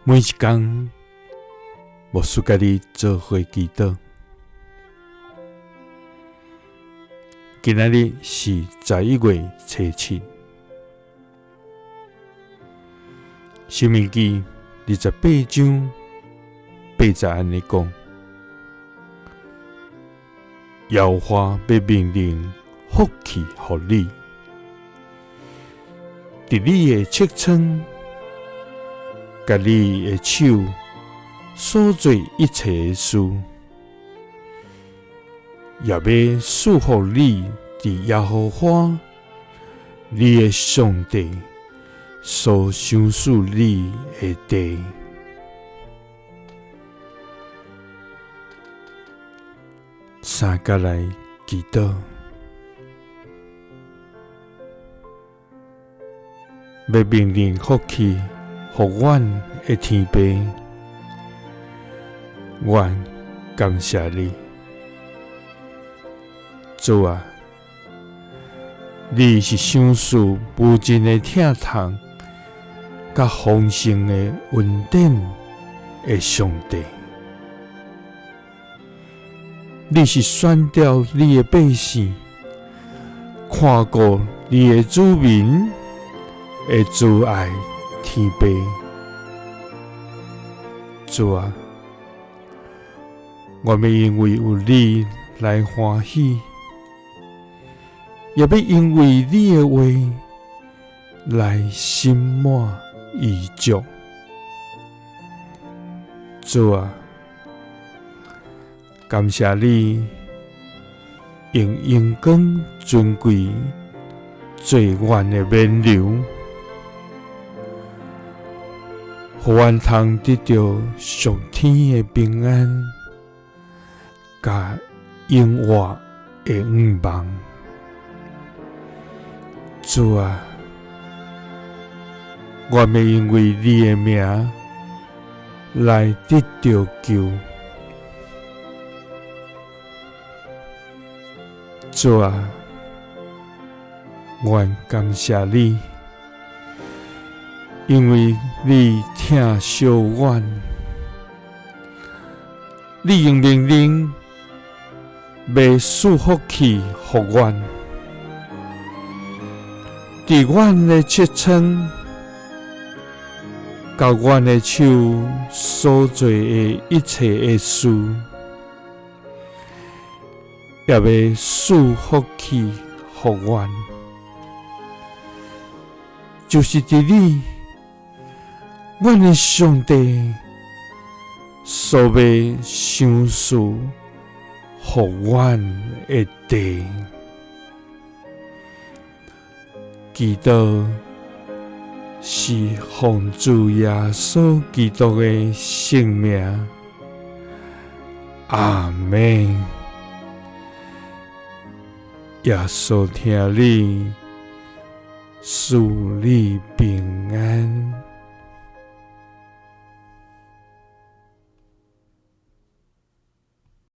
每一工，牧师佮你做伙祈祷。今仔日是11月初7，申命记28章8节按呢讲：耶和华欲命令福气予你，伫你的尺窗，佮你的手所做一切的事，也欲赐予你伫耶和华你的上帝所赏赐你的地。三佮来祈祷，欲命令福气予阮的天父，阮感谢你，主啊，你是赏赐无尽的疼痛佮丰盛的恩典的上帝，你是选召你的百姓，看顾你的子民的慈爱天父。主啊，我欲因为有你来欢喜，也欲因为你的话来心满意足。主啊，感谢你用荣光尊贵做阮的冕旒，予阮通得著属天的平安，佮永活的向望。主啊，我欲因为你的名来得著救。主啊，阮感谢你，因为你疼惜阮，你用命令欲赐福气予阮，伫阮的尺窗，佮阮的手所做的一切的事，也欲赐福气予阮，就是伫你，阮的上帝所欲赏赐予阮的地。祈祷是奉主耶稣基督的圣名，阿们。耶稣疼你，赐你平安。